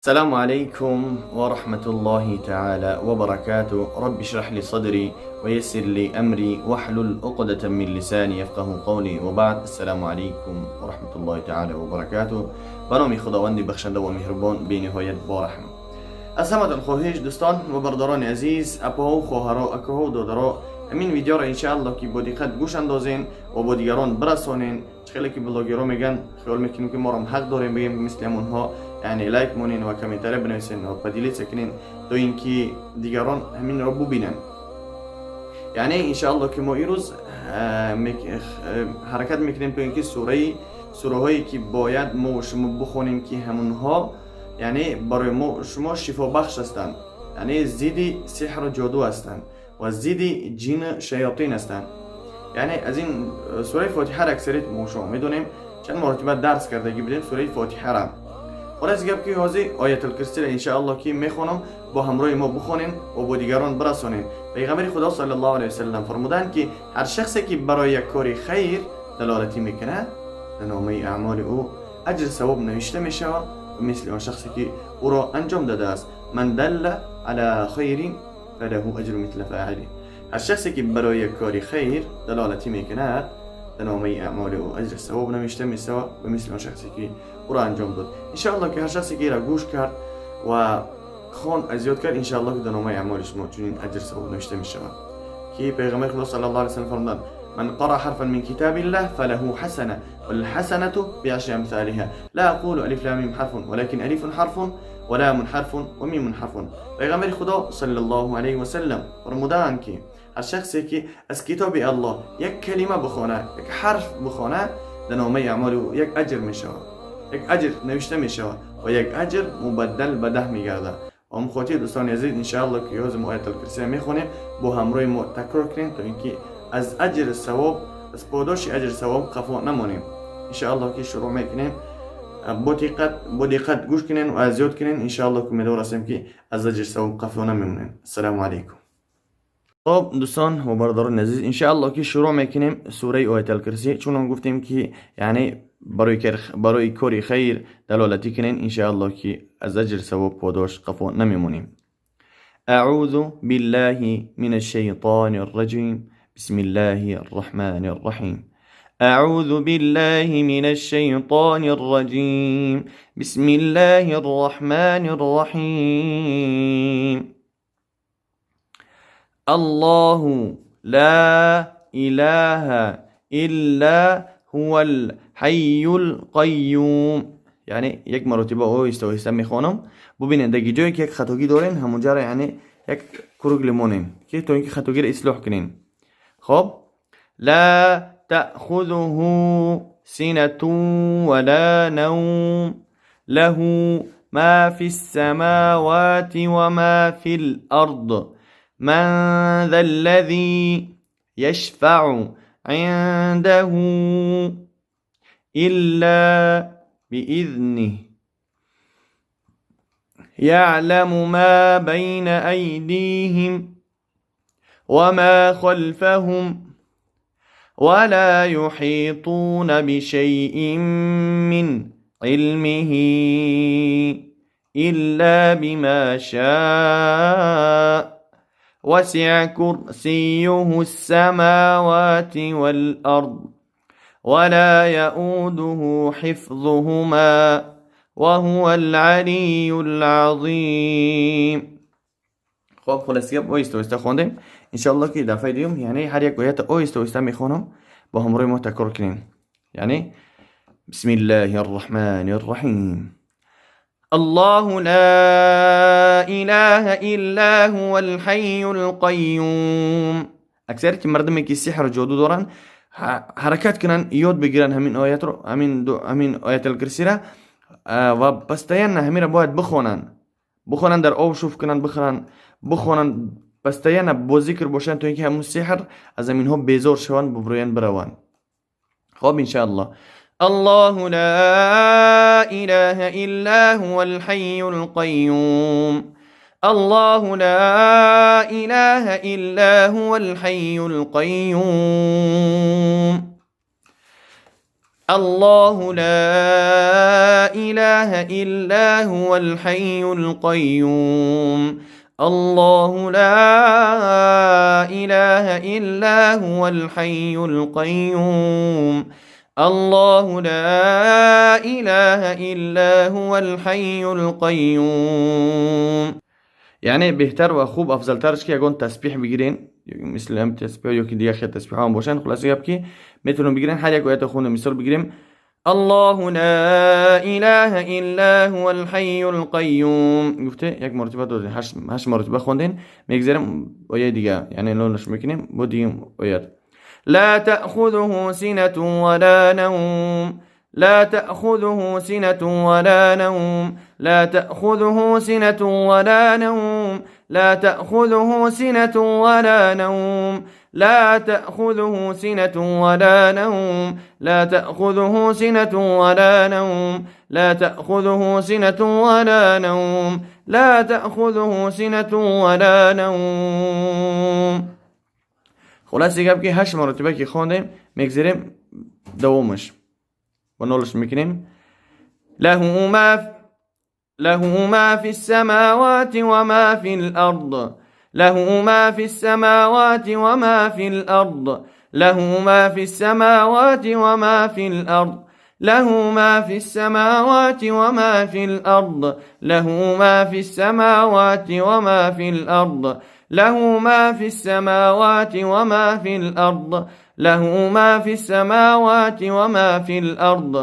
السلام عليكم ورحمة الله تعالى وبركاته. رب اشرح لي صدري ويسر لي أمري واحلل عقدة من لساني يفقه قولي. وبعد، السلام عليكم ورحمة الله تعالى وبركاته. به نام خداوند بخشنده و مهربان بینهایت بارحم. از همتان خواهش دوستان و برادران عزیز، اپاها و خواهرها، اکاها و دادرها، همین ویدیو را انشاءالله که با دقت گوش اندازین و با دیگران برسانین. خیلی که بلاگرها میگن خیال میکنیم که ما هم حق داریم بگیم مثل همونها، یعنی لایک مونین و کامنتاری بنویسین و поделиться کنین تا اینکه دیگران همین را ببینن. یعنی انشاءالله که ما ایروز حرکت میکنیم تا اینکه سوره هایی که باید ما و شما بخونیم که همونها یعنی برای ما شما شفا بخش هستند، یعنی ضد سحر و جادو هستند و ضد جن شیاطین هستند. یعنی از این سوره فاتحه را اکثریت ما شما میدونیم، چند مرتبه درس کردگی بودیم سوره فاتحه را. خلاص گپ که حاضر آیت الکرسی را انشاءالله که میخونم با همراه ما بخونین و با دیگران برسانین. پیغمبر خدا صلی الله علیه وسلم فرمودند که هر شخصی که برای یک کار خیر دلالتی میکنه، در نامه اعمال او اجر ثواب نوشته میشود مثل آن شخصی که او را انجام داده است. من دل علی خیر فله اجر مثل فاعله. هر شخصی که برای یک کار خیر دلالتی میکند، در نامه اعمال او اجر ثواب نوشته میشود و مثل آن شخصی که او را انجام داد. انشاءالله که هر شخصی که را گوش کرد و خوان از یاد کرد، انشاءالله که در نامه اعمال شما چنین اجر ثواب نوشته میشود. که پیغمبر خدا صلی الله علیه وسلم فرمودند من قرأ حرفا من كتاب الله فله حسنة والحسنة بعشر أمثالها. لا أقول ألف لام ميم حرف ولكن ألف حرف ولام حرف وميم حرف. پیغمبر خدا صلی الله علیه وسلم فرمودند که هر شخصی که از کتاب الله یک کلمه بخونه، یک حرف بخونه، در نامه اعمال او یک اجر میشود، یک اجر نوشته میشود و یک اجر مبدل به 10 میگرده. و هم خاطر دوستان عزیز انشاءالله که یاز ما آیت الکرسی میخونیم با همراه ما تکرار کنیم تا اینکه از اجر ثواب، از پاداش اجر ثواب قفا نمانیم. انشاءالله که شروع میکنیم، با دقت گوش کنین و از یاد کنین. انشاءالله که امیدوار هستیم که از اجر ثواب قفا نمیمونیم. السلام علیکم. خب دوستان و برادران عزیز، انشاءالله که شروع میکنیم سوره آیت الکرسی. چون گفتیم که یعنی برای کار خیر دلالتی کنین، انشاءالله که از اجر ثواب پاداش قفا نمیمونیم. اعوذ بالله من الشیطان الرجیم. بسم الله الرحمن الرحیم. اعوذ بالله من الشیطان الرجیم. بسم الله الرحمن الرحیم. الله لا اله الا هو الحی القیوم. یعنی یک مرتبه آهسته آهسته میخوانم، ببینید در جایی که یک خطاگی دارین همونجا را یعنی یک круглый مونین که تا اینکه خطاگی را اصلاح کنین. خب لا تأخذه سنة ولا نوم له ما في السماوات وما في الأرض من ذا الذي يشفع عنده إلا بإذنه يعلم ما بين أيديهم وما خلفهم ولا يحيطون بشيء من علمه إلا بما شاء وسع كرسيه السماوات والأرض ولا يؤوده حفظهما وهو العلي العظيم. خب خلاص گپ آهسته آهسته خواندیم. انشاءالله که دفعه دیوم یعنی هر یک آیت آهسته آهسته میخوانم با همراه ما تکرار کنیم. یعنی بسم الله الرحمن الرحیم. الله لا اله الا هو الحي القیوم. اکثریت مردمی که سحر و جادو دارن حرکت کنن یاد بگیرن همین آیت رو، همین آیت الکرسی را و постоянно همین را باید بخونن، در آب شوف کنن، بخونن، постоянно با ذکر باشن تا اینکه همون سحر از همینها بیزار شوند، ببروین بروان. خب انشاءالله. الله لا اله الا هو الحي القيوم. الله لا إله إلا هو الحي القيوم. الله لا إله إلا هو الحي القيوم. الله لا إله إلا هو الحي القيوم. الله لا إله إلا هو الحي القيوم. یعنی بهتر و خوب افضلترش که یگان تسبیح بگیرین، مثل هم تسبیح یا که دیگه خیلی تسبیح هم باشن. خلاصه گپ که میتونم بگیرین هر یک آیت خونده. مثال بگیریم الله لا اله الا هو الحي القيوم، گفته یک مرتبه دادین، هشت مرتبه خوندین. میگذریم آیه دیگه، یعنی لونش میکنیم با دیگه آیت. لا تأخذه سنة ولا نوم، لا تأخذه سنة ولا نوم، لا تأخذه سنة ولا نوم، لا تأخذه سنة ولا نوم، لا تأخذه سنة ولا نوم، لا تأخذه سنة ولا نوم، لا تأخذه سنة ولا نوم، لا تأخذه سنة ولا نوم. خلاص گپ که هشت مرتبه که خواندیم میگذریم دومش و نولش میکنیم. له ما في السماوات وما في الأرض، له ما في السماوات وما في الأرض، له ما في السماوات وما في الأرض، له ما في السماوات وما في الأرض، له ما في السماوات وما في الأرض، له ما في السماوات وما في الأرض، له ما في السماوات وما في الأرض،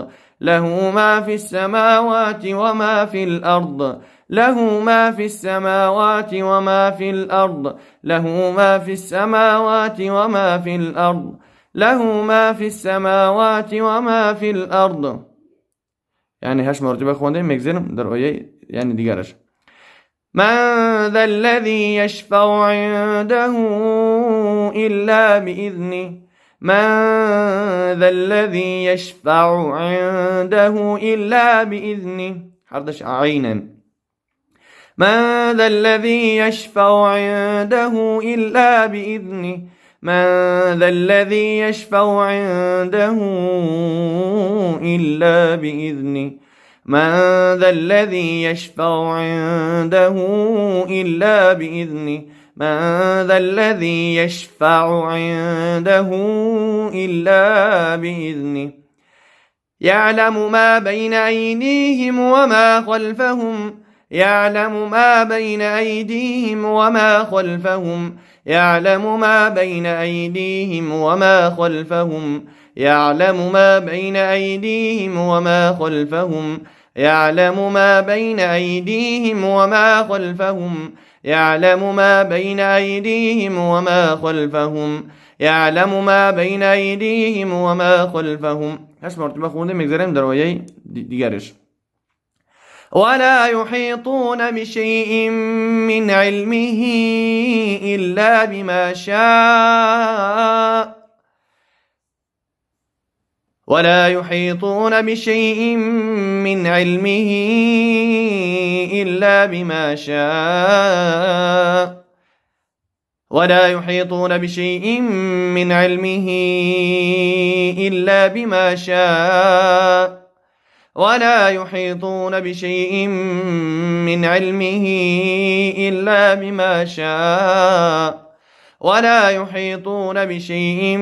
له ما في السماوات وما في الأرض، له ما في السماوات وما في الأرض، له ما في السماوات وما في الأرض، له ما في السماوات وما في الأرض. یعنی هشت مرتبه خوندیم میگذریم در آیه یعنی دیگرش. من ذا الذي يشفع عنده إلا بإذنه، من ذا الذي يشفع عنده إلا بإذنه، حردش عينا. من ذا الذي يشفع عنده إلا بإذنه، من ذا الذي يشفع عنده إلا بإذنه، من ذا الذي يشفع عنده إلا بإذنه، من ذا الذي يشفع عنده إلا بإذنه. يعلم ما بين أيديهم وما خلفهم، يعلم ما بين أيديهم وما خلفهم، يعلم ما بين أيديهم وما خلفهم، يعلم ما بين أيديهم وما خلفهم، يعلم ما بين أيديهم وما خلفهم، يعلم ما بين أيديهم وما خلفهم، يعلم ما بين أيديهم وما خلفهم. هشت مرتبه خونده میگذاریم در آیه دیگرش. ولا يحيطون بشيء من علمه إلا بما شاء، ولا يحيطون بشيء من علمه إلا بما شاء، ولا يحيطون بشيء من علمه إلا بما شاء، ولا يحيطون بشيء من علمه إلا بما شاء، ولا يحيطون بشيء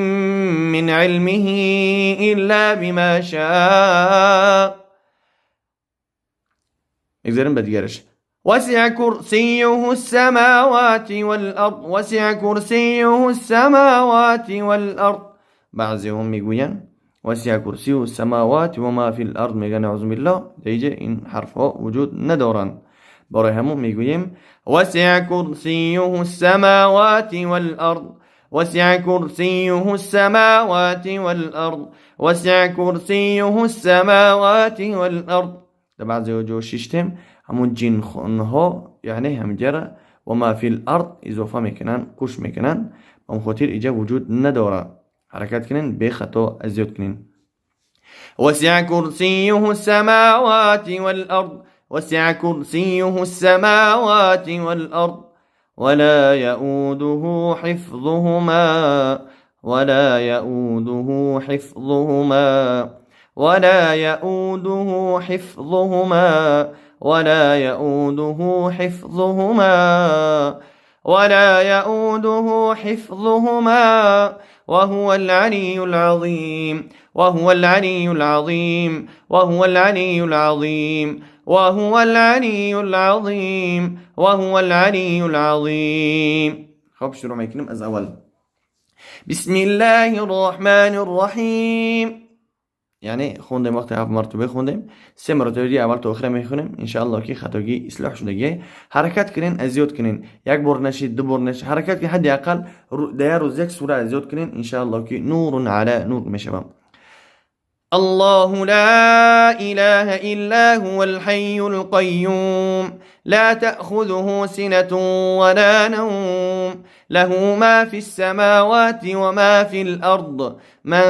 من علمه إلا بما شاء. میگذاریم به دیگرش. وسع كرسيه السماوات والأرض، وسع كرسيه السماوات والأرض. بعضی هم میگوین وسع كرسيه السماوات وما في الأرض، میگن اعوذ بالله دیگه این حرف ها وجود ندارن. برای همون میگوییم وسع كرسيه السماوات والأرض، وسع كرسيه السماوات والأرض، وسع كرسيه السماوات والأرض. در بعضی جا شیشتیم همون جن ها یعنی همجره و ما فی الارض اضافه میکنن، کش میکنن، به خاطر ایجا وجود نداره. حرکت کنین به خطا ازیاد کنین. وسع كرسيه السماوات والأرض، وسع كرسيه السماوات والأرض، ولا يؤوده حفظهما، ولا يؤوده حفظهما، ولا يؤوده حفظهما ولا يؤوده حفظهما ولا يؤوده حفظهما وهو العلي العظيم وهو العلي العظيم وهو العلي العظيم وهو العلي العظيم وهو العلي العظيم. خب شروع میکنیم از اول. بسم الله الرحمن الرحیم. یعنی خوندیم وقتی هفت مرتبه خوندیم، سه مرتبه دیگه اول تا آخر میخونیم انشاءالله که خطاگی اصلاح شدگی. حرکت کنین، از یاد کنین، یک بار نشید، دو بار نشید، حرکت کنین، حداقل در روز یک سوره از یاد کنین انشاءالله که نور علی نور میشوم. الله لا إله إلا هو الحي القيوم لا تأخذه سنة ولا نوم له ما في السماوات وما في الأرض من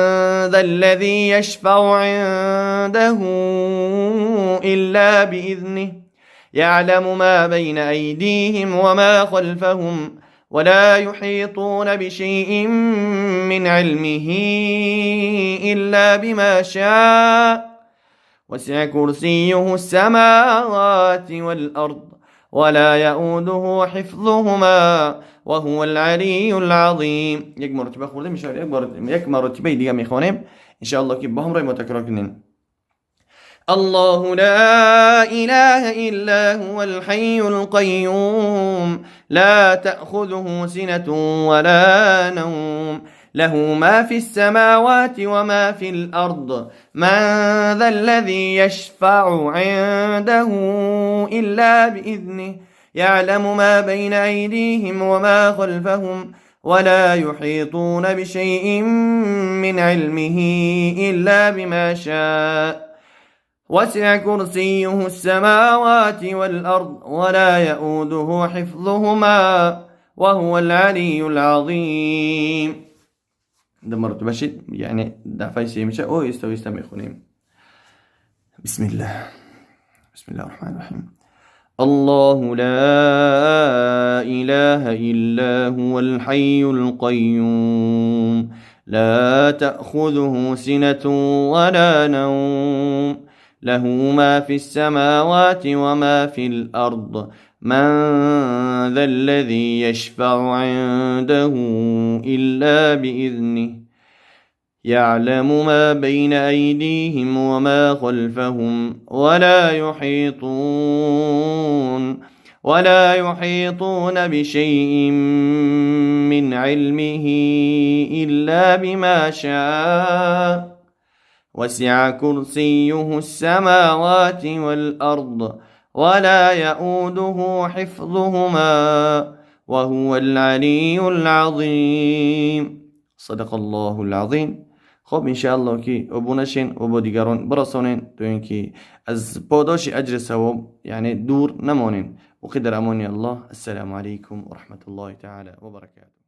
ذا الذي يشفع عنده إلا بإذنه يعلم ما بين أيديهم وما خلفهم ولا يحيطون بشيء من علمه إلا بما شاء وسع كرسيه السماوات والأرض ولا يؤوده حفظهما وهو العلي العظيم. یک مرتبه خورده میشه، یک مرتبه دیگه میخوانیم انشاءالله که با هم روی ما تکرار کنین. الله لا إله إلا هو الحي القيوم لا تأخذه سنة ولا نوم له ما في السماوات وما في الأرض من ذا الذي يشفع عنده إلا بإذنه يعلم ما بين أيديهم وما خلفهم ولا يحيطون بشيء من علمه إلا بما شاء وسع كرسيه السماوات والأرض ولا يؤوده حفظهما وهو العلي العظيم. ده مرتبه شد، یعنی دفعه سه میشه او ایستا ایستا میخونیم. بسم الله، بسم الله الرحمن الرحیم. الله لا إله إلا هو الحي القيوم لا تأخذه سنة ولا نوم له ما في السماوات وما في الأرض من ذا الذي يشفع عنده إلا بإذنه يعلم ما بين أيديهم وما خلفهم ولا يحيطون بشيء من علمه إلا بما شاء وسع كرسيه السماوات والأرض ولا يؤوده حفظهما وهو العلي العظيم. صدق الله العظیم. خب انشاءالله که ابونه شین و با دیگران برسانین تا اینکه از پاداش اجر ثواب یعنی دور نمانین. و در امان الله. السلام علیکم و رحمت الله تعالی و برکاته.